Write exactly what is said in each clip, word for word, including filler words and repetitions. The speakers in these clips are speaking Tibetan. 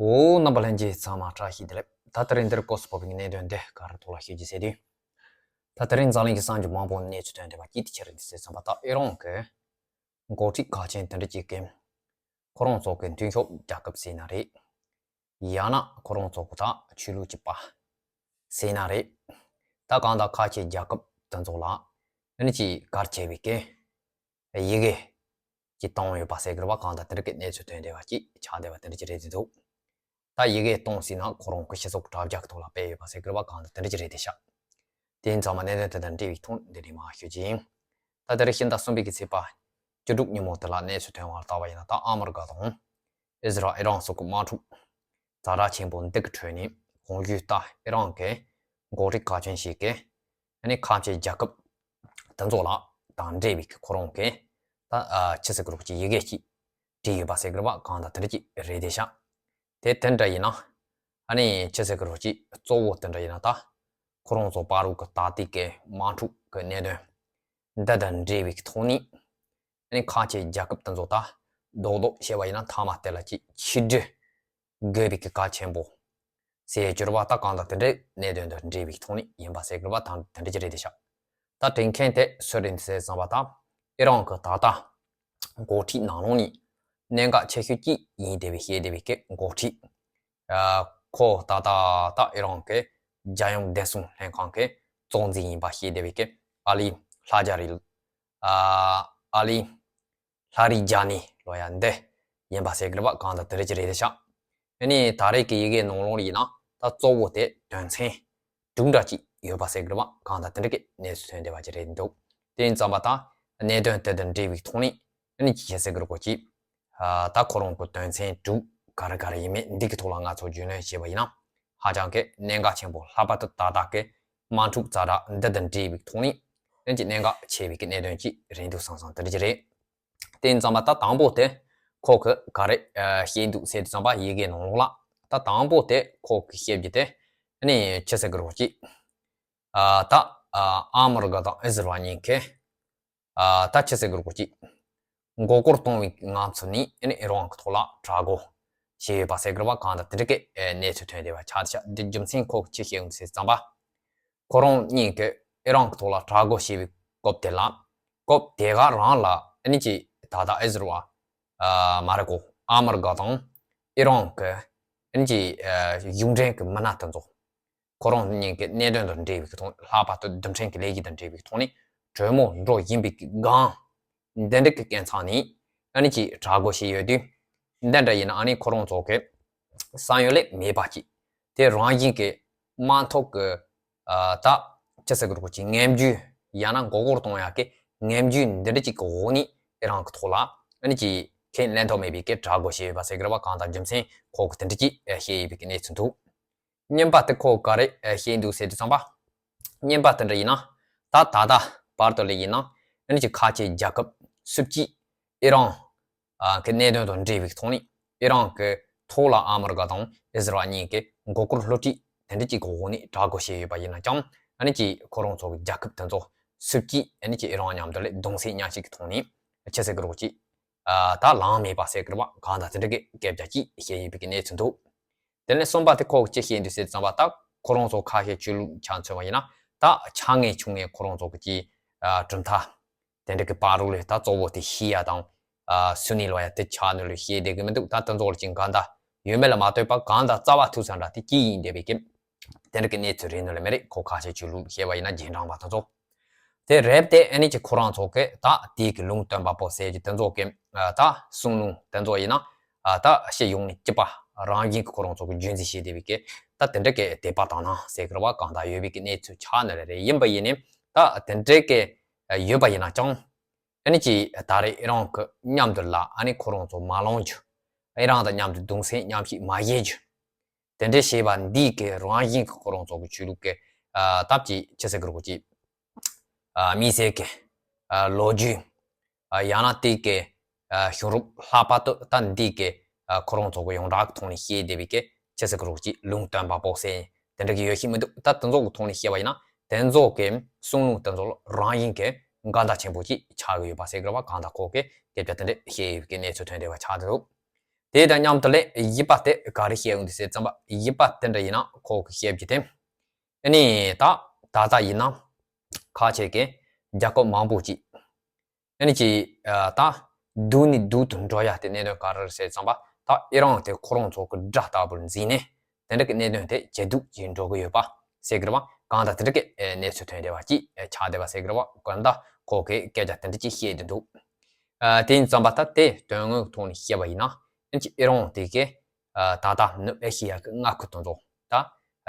འོ། རྣམ་པ་ལྷན་རྒྱས་ཚང་མ་བཀྲ་ཤིས་བདེ་ལེགས། ད་དེ་རིང་འདིར་སྐོར་སུ་བབས་པའི་གནད་དོན་འདི་ག་རེ་ཐོག་ལ་ཤོད་ཀྱི་ཟེར་དུས། ད་དེ་རིང་འཛམ་གླིང་གི་གསར་འགྱུར་མང་པོ་གནས་ཚུལ་ཐོན་བསྡད་པ་གཅིག་དེ་ཆི་རེད་འདི་ཟེར་ཙམ་པ། ད་ཨི་རན་གྱི་འགོ་ཁྲིད་ཁག་ཅན་དེ་འདྲ་གཅིག་གིས་ཁོ་རང་ཚོ་གི་མཐུན་ཕྱོགས་རྒྱལ་ཁབ་ཟེར་ན་རེད། ཡང་ན་ཁོ་རང་ཚོ་གི་ད་ཆོས་ལུགས་གཅིག་པ་ཟེར་ན་རེད། ད་གང་ལྟར་ཁ་ཆེ་རྒྱལ་ཁབ་དེ་ཚོ་ལ་ཨ་ནི་ཅིག་གལ་ཆེ་བའི་གི་ཡི་གེ་ཅིག་བཏང་ཡོད་པ་ཟེར་གི་རེད་པ། གང་ལྟར་དེ་འདྲ་གི་གནས་ཚུལ་ཐོན་བསྡད་པ་ཅིག་ཆགས་བསྡད་པ་དེ་འདྲ་ཅིག་རེད་འདུག། ད་ཡི་གེ་གཏོང་ཟིན་ན་ཁོ་རང་གི་སྤྱི་ཚོགས་དྲ་རྒྱ་གི་ཐོག་ལ་སྤེལ་ཡོད་པ་ཟེར་གི་རེད་པ། གང་ལྟར་དེ་འདྲ་ཅིག་རེད་དེ་ཤག། དེ་ཡིན་ཙང་མ་གནད་དོན་དེ་དང་འབྲེལ་བའི་ཐོག་འདི་ནས་མར་ཤོད་ཀྱི་ཡིན། ད་དེ་རིང་ཕྱི་ཟླ་གསུམ་པའི་གི་ཚེས་པ་བཅུ་དྲུག་ཉིན་མོ་དེ་ལ་གནས་ཚུལ་ཐོན་པ་ལ་བལྟས་པ་ཡིན་ན། ད་ཨ་མི་རི་ཀ་དང་ཨི་ཟི་རལ་ཨི་རན་སོགས་ཀྱི་དམག་འཁྲུག་ཛ་དྲག་ཆེན་པོ་འདི་གི་ཁྲོད་ནས་གོང་ཞུས་ད་ཨི་རན་གྱི་འགོ་ཁྲིད་ཁག་ཅན་ཞིག་གིས་ཨ་ནི་ཁ་ཆེ་རྒྱལ་ཁབ་དེ་ཚོ་ལ་དང་འབྲེལ་བའི་གི་ཁོ་རང་གི་ད་ཨ་ཆི་ཟེར་གི་རེད་པ་ཅིག་ཡི་གེ་ཅིག་བྲིས་ཡོད་པ་ཟེར་གི་རེད་པ། གང་ལྟར་དེ་འདྲ་ཅིག་རེད་དེ་ཤག། དེ་དེ་འདྲ་ཡིན་ན་ཨ་ནི་ཆི་ཟེར་གི་རེད་པ་ཅིག་གཙོ་བོ་དེ་འདྲ་ཡིན་ན་ད་ཁོ་རང་ཚོ་བར་དུ་གི་ད་ལྟའི་གི་དམག་འཁྲུག་གི་གནད་དོན་འདི་དང་འབྲེལ་བའི་གི་ཐོག་ནས་ཨ་ནི་ཁ་ཆེ་རྒྱལ་ཁབ་དེ་ཚོ་ད་རྡོག་རྡོག་བཤད་པ་ཡིན་ན་མཐའ་མ་དེ་ལ་ཅིག་ཆིག་སྒྲིལ་དགོས་པའི་གི་གལ་ཆེན་པོ་ཟེར་གྱུར་པ། ད་གང་ལྟར་དེ་འདྲའི་གནད་དོན་དང་འབྲེལ་བའི་ཐོག་ནས་ཡིན་པ་ཟེར་གྱུར་པ་ད་དེ་འདྲ་ཅིག་རེད་དེ་ཤག། ད་དྲན་མཁན་དེ་སུ་རེད་ཟེར་ཙམ་པ། ད་ཨི་རན་གྱི་ད་ལྟ་འགོ་ཁྲིད་ནང་ལོགས་ནས་གནད་འགག་ཆེ་ཤོས་གཅིག་ཡིན་བསྡད་པའི་བཤད་བསྡད་པའི་གི་འགོ་ཁྲིད། ཨ་ཁོ་ད་ལྟ་ད་ཨི་རན་གྱི་རྒྱལ་ཡོངས་བདེ་སྲུང་ལྷན་ཁང་གི་གཙོ་འཛིན་ཡིན་པ་བཤད་བསྡད་པའི་གི་ཨ་ལི་ལྷ་ཇ་རི། ཨ་ཨ་ལི་ལྷ་རི་ཇ་ནི་ལོ་ཡ་འདི་ཡིན་པ་ཟེར་གི་རེད་པ། གང་ལྟར་དེ་འདྲ་ཅིག་རེད་དེ་ཤག། ཨ་ནི་ད་རེས་ཀྱི་ཡི་གེ་ནང་ལོགས་ཡིན་ན་ད་གཙོ་བོ་དེ་དོན་ཚན་དྲུག་འདྲ་ཅིག་ཡོད་པ་ཟེར་གི་རེད་པ། གང་ལྟར་དེ་འདྲ་གི་གནས་ཚུལ་ཐོན་བསྡད་པ་ཅིག་རེད་འདུག། དེ་ཡིན་ཙམ་པ་ད་གནད་དོན་དེ་དང་འབྲེལ་བའི་ཐོག་ནས་ཨ་ནི་ཅི་བྱེད་ཟེར་གི་རེད་གོ་ཅིག། ཨ་ད་ཁོ་རང་གི་དོན་ཚན་དྲུག་ག་རེ་ག་རེ་ཡིན་མིན་འདི་གི་ཐོག་ལ་ང་ཚོ་རྒྱུས་ལོན་བྱས་པ་ཡིན་ན། ཧ་ཅང་གི་གནད་འགག་ཆེན་པོ། ལྷག་པར་དུ་ད་ལྟ་གི་དམག་འཁྲུག་ཛ་དྲག་འདི་དང་འབྲེལ་བའི་ཐོག་ནས་ཨ་ནི་ཅིག་གནད་འགག་ཆེ་བའི་གི་གནད་དོན་ཅིག་རེད་འདུག་བསམ་བསམ་དེ་འདྲ་ཅིག་རེད། དེ་ཡིན་ཙམ་པ་ད་དང་པོ་དེ་ཁོ་གིས་ག་རེ་ཨ་བཤད་འདུག་ཟེར་དུས་ཙམ་པ། ཡི་གེ་ནང་ལོགས་ལ་ད་དང་པོ་དེ་ཁོ་གིས་བཤད་རྒྱུ་དེ་ཨ་ནི་ཅི་ཟེར་གི་རེད་གོ་ཅིག། ཨ་ད་ཨ་ཨ་མི་རི་ཀ་དང་ཨི་ཟི་རལ་གཉིས་ཀས་ཨ་ད་ཅི་ཟེར་གི་རེད་གོ་ཅིག། མགོ་སྐོར་གཏོང་བའི་ངང་ཚུལ་ནས་ཨ་ནི་ཨི་རན་གྱི་ཐོག་ལ་དྲག་རྒོལ་བྱས་ཡོད་པ་ཟེར་གི་རེད་པ། གང་ལྟར་དེ་འདྲ་གི་ཨ་གནས་ཚུལ་ཐོན་བསྡད་པ་ཆགས་བསྡད་ཤག། འདི་རྒྱུ་མཚན་ཁོ་གིས་ཅི་བཤད་ཡོད་ཟེར་དུས་ཙམ་པ། ཁོ་རང་གཉིས་ཀྱིས་ཨི་རན་གྱི་ཐོག་ལ་དྲག་རྒོལ་བྱས་པའི་སྐབས་དེ་ལ། སྐབས་དེ་ག་རང་ལ་ཨ་ནི་ཅིག་ད་ལྟ་ཨི་ཟི་རལ་ཨ་མ་རེད་གོ། ཨ་མི་རི་ཀ་དང་ཨི་རན་གྱི་ཨ་ནི་ཅིག་ཨ་གཞུང་འབྲེལ་གྱི་མི་སྣ་དེ་ཚོ། ཁོ་རང་གཉིས་ཀྱི་གནད་དོན་དང་འབྲེལ་བའི་ཐོག། ལྷག་པར་དུ་རྡུལ་ཕྲན་གྱི་ལས་གཞི་དང་འབྲེལ་བའི་ཐོག་ནས་གྲོས་མོལ་འགྲོ་བཞིན་པའི་སྒང་། འདི་འདྲ་གི་སྐབས་ཚང་ནས་ཨ་ནི་ཅིག་དྲག་རྒོལ་བྱས་ཡོད་དུས། འདི་འདྲ་ཡིན་ན་ཨ་ནི་ཁོ་རང་ཚོ་གི་བསམ་ཡུལ་ལས་མེད་པ་ཅིག། དེ་རང་བཞིན་གྱི་དམག་འཐབ་ཀྱི་ཨ་ད་ཅི་ཟེར་གི་རེད་གོ་ཅིག། ངན་བྱུས་ཡང་ན་མགོ་སྐོར་གཏོང་ཡག་གི་ངན་བྱུས་འདི་འདྲ་ཅིག་གི་འོག་ནས་ཨི་རན་གྱི་ཐོག་ལ་ཨ་ནི་ཅིག་ཁས་ལེན་ཐབས་མེད་པའི་གི་དྲག་རྒོལ་བྱས་ཡོད་པ་ཟེར་གི་རེད་པ། གང་ལྟར་རྒྱུ་མཚན་ཁོ་གིས་དེ་འདྲ་ཅིག་བཤད་ཡོད་པའི་གི་གནས་ཚུལ་འདུག། གཉིས་པ་དེ་ཁོ་ག་རེ་ཨ་བཤད་འདུག་ཟེར་དུས་ཙམ་པ། གཉིས་པ་དེ་འདྲ་ཡིན་ན། ད་ད་ལྟ་བར་དུ་ལ་ཡིན་ན་ཨ་ནི་ཅིག་ཁ་ཆེ་རྒྱལ་ཁབ་སུམ་ཅུས་ཨི་རན་ཨ་གི་གནད་དོན་དང་འབྲེལ་བའི་ཐོག་ནས་ཨི་རན་གྱི་ཐོག་ལ་ཨ་མི་རི་ཀ་དང་ཨི་ཟི་རལ་གཉིས་ཀྱིས་མགོ་སྐོར་བསླུ་བྲིད་དེ་འདྲ་ཅིག་གི་འོག་ནས་དྲག་རྒོལ་བྱས་ཡོད་པ་ཡིན་ན་ཀྱང་། ཨ་ནི་ཅིག་ཁོ་རང་ཚོ་གི་རྒྱལ་ཁབ་དེ་ཚོ་སུམ་ཅུས་ཨ་ནི་ཅིག་ཨི་རན་མཉམ་དུ་ལ་གདུང་སེམས་མཉམ་སྐྱེད་ཀྱི་ཐོག་ནས་ཅི་ཟེར་གི་རེད་གོ་ཅིག། ཨ་ད་ལངས་མེད་པ་ཟེར་གི་རེད་པ། གང་ལྟར་དེ་འདྲ་གི་སྐད་ཆ་ཅིག་བཤད་ཡོད་པའི་གི་གནས་ཚུལ་འདུག། དེ་ནས་གསུམ་པ་དེ་ཁོ་གིས་ཅི་བཤད་འདུག་ཟེར་དུས་ཙམ་པ། ད་ཁོ་རང་ཚོ་ཁ་ཤས་ཆོས་ལུགས་ཆ་མཚོན་པ་ཡིན་ན། ད་ཆེ་ངེ་ཆུང་ངེ་ཁོ་རང་ཚོ་གི་ཅིག་ཨ་གྲུབ་མཐའ་དེ་འདྲ་གི་བར་དུ་ལ་ད་གཙོ་བོ་དེ་ཤི་ཡ་དང་ཨ་སུ་ནི་ལོ་ཡ་དེ་ཆ་ནས་ལ་བཤད་བསྡད་གི་མི་འདུག། ད་དེ་ཚོ་ལ་ཅིག་འགལ་ཟླ་ཡོད་མེད་ལ་མ་ལྟོས་པ། གང་ལྟར་རྩ་བ་ཐུག་ས་འདྲ་དེ་ཅི་ཡིན་བསྡད་པའི་གི་དེ་འདྲ་གི་གནས་ཚུལ་རེད་ནོ་ལ་མེད་རེད། ཁོ་ཁ་ཤས་ཆོས་ལུགས་བཤད་པ་ཡིན་ན་རྗེས་འབྲང་པ་དེ་ཚོ། དེ་རེད་དེ། ཨ་ནི་ཅིག་ཁོ་རང་ཚོ་གི་ད་དེའི་གི་ལུང་སྟོན་པ་པོ་ཟེར་གྱི་དེ་ཚོ་གི་ཨ་ད་གསུང་ལུང་དེ་ཚོ་ཡིན་ན། ཨ་ད་སྤྱི་ཡོངས་ནས་སྤྱི་པ་རང་བཞིན་གྱི་ཁོ་རང་ཚོ་གི་རྒྱུན་འཛིན་བྱས་བསྡད་པའི་གི་ད་དེ་འདྲ་གི་དད་པ་དག་སྣང་ཟེར་གི་རེད་པ། གང་ལྟར་ཡོད་པའི་གི་གནས་ཚུལ་ཆགས་ནི་རེད། ཡིན་པ་ཡིན་ནའི་ད་དེ་འདྲ་གི་ཡོད་པ་ཡིན་ན་ཀྱང་། ཨ་ནི་ཅིག་ད་རེས་ཨི་རན་གྱི་མཉམ་དུ་ལ་ཨ་ནི་ཁོ་རང་ཚོ་མ་ལངས་རྒྱུ། ཨི་རན་དང་མཉམ་དུ་གདུང་སེམས་མཉམ་སྐྱེད་མ་བྱེད་རྒྱུ། དེ་འདྲའི་བྱས་པ་འདིའི་གི་རང་བཞིན་གྱི་ཁོ་རང་ཚོ་གི་ཆོས་ལུགས་ཀྱི་ཨ་སྟབས་ཀྱིས་ཅི་ཟེར་གི་རེད་གོ་ཅིག། ཨ་དམིགས་བསལ་གྱི་ཨ་ལོ་རྒྱུས། ཨ་ཡང་ན་དེའི་གི་ཨ་བྱུང་རབས། ལྷག་པར་དུ་ད་འདིའི་གི་ཨ་ཁོ་རང་ཚོ་གི་ཡོངས་གྲགས་ཀྱི་ཐོག་ནས་བཤད་བསྡད་པའི་གི་ཅི་ཟེར་གི་རེད་གོ་ཅིག། ལུང་སྟོན་པ་པོ་ཟེར་དེ་འདྲ་གི་ཡོད་ཤེས་མི་འདུག། ད་དེ་ཚོ་གི་ཐོག་ནས་བཤད་པ་ཡིན་ན། དེ་ཚོ་གི་གསུང་ལུང་དེ་ཚོ་ལ་རང་བཞིན་གྱི་འགལ་ཟླ་ཆེན་པོ་ཅིག་ཆགས་ཀྱི་ཡོད་པ་ཟེར་གི་རེད་པ། གང་ལྟར་ཁོ་གིས་སྐད་ཆ་དེ་འདྲ་བཤད་ཡོད་པའི་གི་གནས་ཚུལ་ཐོན་བསྡད་པ་ཆགས་འདུག། དེ་དང་མཉམ་དུ་ལས་གཞིས་པ་དེ་ག་རེ་བཤད་འོང་དུས་ཟེར་ཙམ་པ། གཞིས་པ་དེ་འདྲ་ཡིན་ན་ཁོ་གི་བཤད་རྒྱུ་དེ། ཨ་ནི་ད་ད་ལྟ་ཡིན་ན་ཁ་ཆེ་གི་རྒྱལ་ཁབ་མང་པོ་ཅིག་ཨ་ནི་ཅི་ད་སྡུག་ནས་སྡུག་ཏུ་འགྲོ་ཡ་དེ་གནད་དོན་ག་རེ་རེད་ཟེར་ཙམ་པ། ད་ཨི་རན་དེ་ཁོ་རང་ཚོ་གི་དགྲ་ལྟ་བུར་འཛིན་ནས་དེ་འདྲ་གི་གནད་དོན་དེ་ཇེ་སྡུག་ཅིག་འགྲོ་གི་ཡོད་པ་ཟེར་གི་རེད་བ། གང་ལྟར་དེ་འདྲ་གི་གནས་ཚུལ་ཐོན་བསྡད་པ་ཅིག་ཆགས་བསྡད་པ་ཟེར་གི་རེད་བ། གང་ལྟར་ཁོ་གི་སྐད་ཆ་དེ་འདྲ་ཅིག་བཤད་བསྡད་འདུག་ཨ། དེ་ཡིན་ཙམ་པ་ད་དེ་དོན་དངོས་ཐོག་ནས་བཤད་པ་ཡིན་ན། ཨིན་ཅི་ཨི་རན་དེ་གའི་ཨ། ད་ལྟ་ནུབ་ཨེ་ཤི་ཡ་གི་མངའ་ཁུལ་དེ་ཚོ་ད་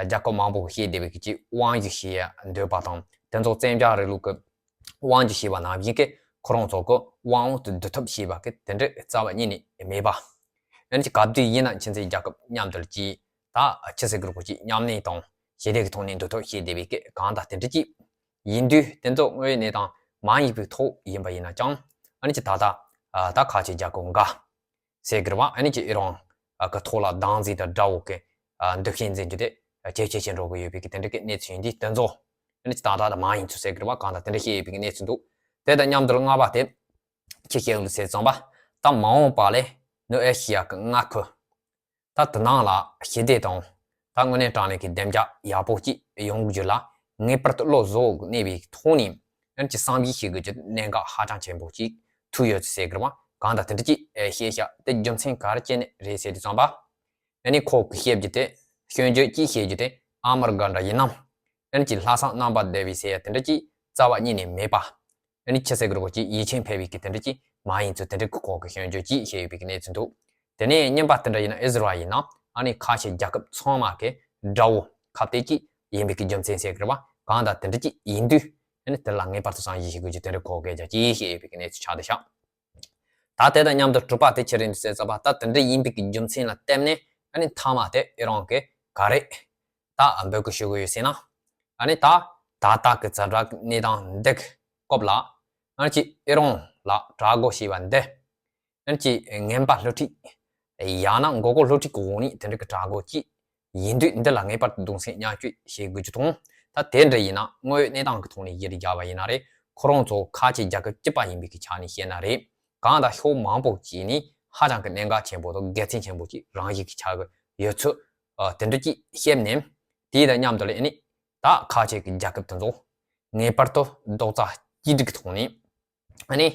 རྒྱལ་ཁབ་མང་པོ་གིས་བཤད་བསྡད་པའི་གི་ཅིག་དབང་སྒྱུར་བྱེད་ཡ་འདོད་པ་དང་། དེ་ཚོ་བཙན་རྒྱལ་རིང་ལུགས་ཀྱི་དབང་སྒྱུར་བྱས་པ་ནང་བཞིན་གི་ཁོ་རང་ཚོ་གི་དབང་འོག་ཏུ་བསྡུ་ཐབས་བྱས་པ་གི་དེ་འདྲ་རྩ་བ་ཉིད་ནས་མེད་པ། ཨིན་ཅི་ག་དུས་ཡིན་ན་ཕྱི་འཛིན་རྒྱལ་ཁབ་མཉམ་དུ་ཅིག་ད་ཆི་ཟེར་གི་རེད་གོ། ཅིག་མཉམ་གནས་དང་ཞི་བདེ་གི་ཐོག་ནས་འདུ་ཐབས་བྱེད་བསྡད་པའི་གི་གང་ལྟར་དེ་འདྲ་ཅིག་ཡིན་དུས། དེ་ཚོ་དངོས་ཡོད་གནས་སྟངས་མ་ཡིན་པའི་ཐོག་ཡིན་པ་ཡིན་ན་ཀྱང་། ཨ་ནི་ཅི་ད་ལྟ་ཨ། ད་ཁ་ཆེ་རྒྱལ་ཁབ་འགའ་ཟེར་གི་རེད་བ། ཨ་ནི་ཅི་ཨི་རན་གི་ཐོག་ལ་སྡང་འཛིན་དང་དགྲ་བོ་གི་ཨ། འདུ་ཤེས་འཛིན་རྒྱུ་དེ་ཇེ་ཆེ་ཆེ་འགྲོ་གི་ཡོད་པའི་གི་དེ་འདྲ་གི་གནས་ཚུལ་ཡིན་དུས། དེ་ཚོ་ཨ་ནི་ཅི་ད་ལྟ་ད་མ་ཡིན་ཚུལ་ཟེར་གི་རེད་བ། གང་ལྟར་དེ་འདྲ་བཤད་ཡོད་པའི་གི་གནས་ཚུལ་འདུག་དེ་དང་མཉམ་དུ་ལྔ་པ་དེ་ཅི་བཤད་འདུག་ཟེར་ཙམ་པ། ད་མ་འོངས་པ་ལས་ནུབ་ཨེ་ཤི་ཡ་གི་མངའ་ཁུལ་ད་དེ་ནང་ལ་ཞི་བདེ་དང་། ད་དངོས་གནས་དྲང་གནས་ཀྱི་བདེ་འཇགས་ཡག་པོ་ཅིག་ཡོང་རྒྱུ་ལ་ངེས་པར་དུ་བློ་བཟོ་གནས་པའི་ཐོག་ནས། ཨ་ནི་ཅི་བསམ་གཞིག་བྱེད་དགོས་ཀྱི་གནད་འགག་ཧ་ཅང་ཆེན་པོ་ཅིག་ཐུག་ཡོད་ཟེར་གི་རེད་བ། གང་ལྟར་དེ་འདྲ་ཅིག་བཤད་བཞག་དེ་རྒྱུ་མཚན་ག་རེ་བྱས་ནས་རེད་ཟེར་དུས་ཙམ་པ། ཨ་ནི་ཁོ་གི་བཤད་རྒྱུ་དེ། སྐྱོན་བརྗོད་ཅིག་བཤད་རྒྱུ་དེ་ཨ་མི་རི་ཀ་འདྲ་ཡིན་ནམ། ཨ་ནི་ཅི་ལྷག་བསམ་རྣམ་པར་དག་པའི་ཟེར་ཡ་དེ་འདྲ་ཅིག་རྩ་བ་ཉིད་ནས་མེད་པ། ཨ་ནི་ཆི་ཟེར་གི་རེད་གོ། ཅིག་ཡིད་ཆེས་འཕེར་བའི་གི་དེ་འདྲ་ཅིག་མ་ཡིན་ཚུལ་དེ་འདྲ་གི་ཁོ་གི་སྐྱོན་བརྗོད་ཅིག་བཤད་ཡོད་པའི་གི་གནས་ཚུལ་འདུག་དེ་ནས་གཉིས་པ་དེ་འདྲ་ཡིན་ན་ཨི་ཟི་རལ་ཡིན་ན། ཨ་ནི་ཁ་ཆེ་རྒྱལ་ཁབ་ཚང་མ་གི་དགྲ་བོ་ཁ་གཏད་ཅིག་ཡིན་པའི་གི་རྒྱུ་མཚན་ཟེར་གི་རེད་བ། གང་ལྟར་དེ་འདྲ་ཅིག་ཡིན་དུས། ཨ་ནི་དེ་ལ་ངེས་པར་དུ་བསམ་གཞིག་བྱེད་དགོས་ཀྱི་དེ་འདྲ་ཁོ་སྐད་ཆ་ཅིག་བཤད་ཡོད་པའི་གི་གནས་ཚུལ་ཆགས་བསྡད་ཤག་ད་དེ་དང་མཉམ་དུ་དྲུག་པ་དེ་ཅི་རེད་འདུག་ཟེར་ཙམ་པ། ད་དེ་འདྲ་ཡིན་པའི་གི་རྒྱུ་མཚན་ལ་བརྟེན་ནས། ཨ་ནི་མཐའ་མ་དེ་ཨི་རན་གི་ག་རེ་ད་འབོད་སྐུལ་ཞུ་གི་ཡོད་ཟེར་ན། ཨ་ནི་ད་ད་ལྟ་གི་ཛ་དྲག་གི་གནས་སྟངས་འདི་གི་སྐབས་ལ། ཨ་ནི་ཅི་ཨི་རན་ལ་དྲག་རྒོལ་བྱས་པ་འདི། ཨ་ནི་ཅི་ངན་པ་བསླུ་བྲིད། ཡང་ན་མགོ་སྐོར་བསླུ་བྲིད་ཀྱི་འོག་ནས་དེ་འདྲ་གི་དྲག་རྒོལ་ཅིག་ཡིན་དུས། འདི་ལ་ངེས་པར་དུ་གདུང་སེམས་མཉམ་སྐྱེད་བྱེད་དགོས་རྒྱུ་དང་། ད་དེ་འདྲ་ཡིན་ན་དངོས་ཡོད་གནས་སྟངས་ཀྱི་ཐོག་ནས་གཞི་རྒྱ་བ་ཡིན་ན་རེད། ཁོ་རང་ཚོ་ཁ་ཆེ་རྒྱལ་ཁབ་གཅིག་པ་ཡིན་པའི་གི་ཆ་ནས་བཤད་ན་རེད། གང་ལྟར་ཕྱོགས་མང་པོ་ཅིག་ནས་ཧ་ཅང་གི་གནད་འགག་ཆེན་པོ་དང་དགེ་མཚན་ཆེན་པོ་ཅིག་རང་བཞིན་གྱི་ཆགས་ཀྱི་ཡོད་ཚུལ། ཨ། དེ་འདྲ་ཅིག་བཤད་ནས། དེ་དང་མཉམ་དུ་ལ་ཨ་ནི་ད་ཁ་ཆེ་གི་རྒྱལ་ཁབ་དེ་ཚོ་ངེས་པར་དུ་རྡོག་རྩ་གཅིག་སྒྲིལ་གྱི་ཐོག་ནས། ཨ་ནི་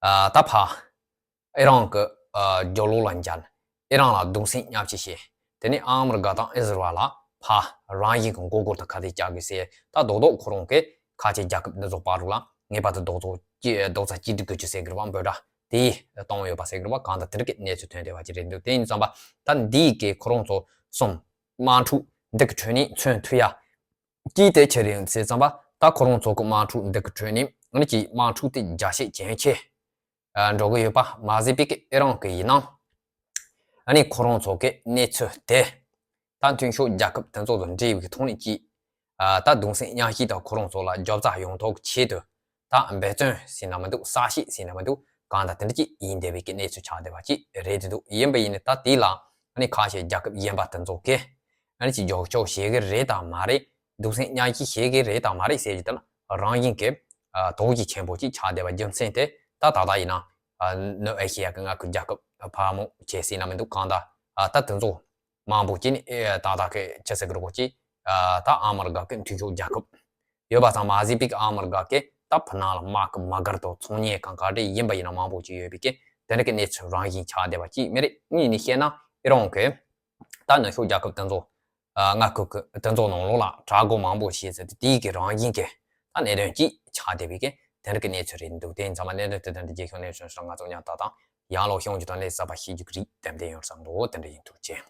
ཨ། ད་ཕར་ཨི་རན་གྱི་ཨ། རྒྱབ་ལོགས་ལ་འཇགས། ཨི་རན་ལ་གདུང་སེམས་མཉམ་སྐྱེད་བྱས། དེ་ནས་ཨ་མི་རི་ཀ་དང་ཨི་ཟི་རལ་ལ་ཕར་རང་བཞིན་གྱི་མགོ་སྐོར་དང་ཁ་གཏད་བཅག་དགོས་ཟེར། ད་རྡོག་རྡོག་ཁོ་རང་གི་ཁ་ཆེ་རྒྱལ་ཁབ་འདི་ཚོ་བར་དུ་ལ་ངེས་པར་དུ་རྡོག་རྩ་གཅིག་རྡོག་རྩ་གཅིག་སྒྲིལ་དགོས་རྒྱུ་ཟེར་གི་རེད་བ། འབོད་སྒྲ་དེ་བཏང་ཡོད་པ་ཟེར་གི་རེད་བ། གང་ལྟར་དེ་འདྲ་གི་གནས་ཚུལ་ཐོན་བསྡད་པ་ཅིག་རེད་འདུག་དེ་ཡིན་ཙམ་པ་ད་འདིའི་གི་ཁོ་རང་ཚོ་གསུམ་དམག་འཁྲུག་འདི་གི་ཁྲོད་ནས་མཚོན་ཐུབ་ཡ་གཅིག་དེ་ཅི་རེད་ཟེར་ཙམ་པ། ད་ཁོ་རང་ཚོ་གི་དམག་འཁྲུག་འདི་གི་ཁྲོད་ནས། ཨ་ནི་ཅིག་དམག་འཁྲུག་དེ་རྒྱ་ཆེ་ཇེ་ཆེ་ཨ། འགྲོ་གི་ཡོད་པ་མ་ཟད་པའི་གི་ཨི་རན་གི་ཡིན་ནའང་། ཨ་ནི་ཁོ་རང་ཚོ་གི་གནས་ཚུལ་དེ་ད་མཐུན་ཕྱོགས་རྒྱལ་ཁབ་དེ་ཚོ་དང་འབྲེལ་བའི་གི་ཐོག་ནས་ཅིག་ཨ། ད་གདུང་སེམས་མཉམ་སྐྱེད་དང་ཁོ་རང་ཚོ་ལ་རྒྱབ་རྩ་ཡོང་ཐབས་ཀྱི་ཆེད་དུ། ད་འབད་བརྩོན་ཟེར་ན་མི་འདུག་བསམ་ཤེས་ཟེར་ན་མི་འདུག་གང་ལྟར་དེ་འདྲ་ཅིག་ཡིན་བསྡད་པའི་གི་གནས་ཚུལ་ཆགས་བསྡད་པ་ཅིག་རེད་འདུག་ཡིན་པ་ཡིན་ནའི་ད་དེ་ལ་ཨ་ནི་ཁ་ཤས་རྒྱལ་ཁབ་གཞན་པ་དེ་ཚོ་གིས་ཨ་ནི་ཅིག་འཇོག་ཆོག་བྱེད་གི་རེད་དམ་མ་རེད། གདུང་སེམས་མཉམ་སྐྱེད་བྱེད་གི་རེད་དམ་མ་རེད་ཟེར་གྱི་དེ་ལ་རང་བཞིན་གྱི་ཨ། དོགས་གཞི་ཆེན་པོ་ཅིག་ཆགས་བསྡད་པ་རྒྱུ་མཚན་དེ། ད་ད་ལྟ་ཡིན་ན་ཨ། ནུབ་ཨེ་ཤེ་ཡ་གི་མངའ་ཁུལ་རྒྱལ་ཁབ་ཕལ་མོ་ཆེ་ཟེར་ན་མི་འདུག་གང་ལྟར་ཨ། ད་དེ་ཚོ་མང་པོ་ཅིག་ནི་ཨེ། ད་ལྟ་གི་ཅི་ཟེར་གི་རེད་གོ། ཅིག་ཨ། ད་ཨ་མི་རི་ཀ་གི་མཐུན་ཕྱོགས་རྒྱལ་ཁབ་ཡོད་པ་ཚང་མ་གཟིགས་པའི་ཨ་མི་རི་ཀ་གི་ད་ཕུ་ནང་ལ་དམག་གི་དམག་སྒར་དང་ཚོང་གཉེར་ཁང་ག་འདྲ་ཡིན་པ་ཡིན་ན་མང་པོ་ཅིག་ཡོད་པའི་གི་དེ་འདྲ་གི་གནས་ཚུལ་རང་བཞིན་ཆགས་བསྡད་པ་ཅིག་མ་རེད། གཉིས་ནས་བཤད་ན་ཨི་རན་གི་ད་ནུབ་ཕྱོགས་རྒྱལ་ཁབ་དེ་ཚོ་ཨ། མངའ་ཁུལ་གི་དེ་ཚོ་ནང་ལོགས་ལ་དྲག་རྒོལ་མང་པོ་བྱས་ཚེ་དེ་དེའི་གི་རང་བཞིན་གི་ད་གནད་དོན་ཅིག་ཆགས་བསྡད་པའི་གི་དེ་འདྲ་གི་གནས་ཚུལ་རེད་འདུག་དེ་ཡིན་ཙང་མ་གནད་དོན་དེ་དོན་དུ་རྒྱལ་ཁྱོན་ནས་བྱུང་ཞིང་ང་ཚོ་ཉག་ཏག་དང་ཡང་ལོག་ཤོང་རྒྱུ་དང་ལས་གསར་པ་ཤེས་རྒྱུ་གི་རིགས་ཏན་ཏན་ཡོང་བསམ་འདུག་དེ་འདྲ་ཡིན་འདུག་ཅེས།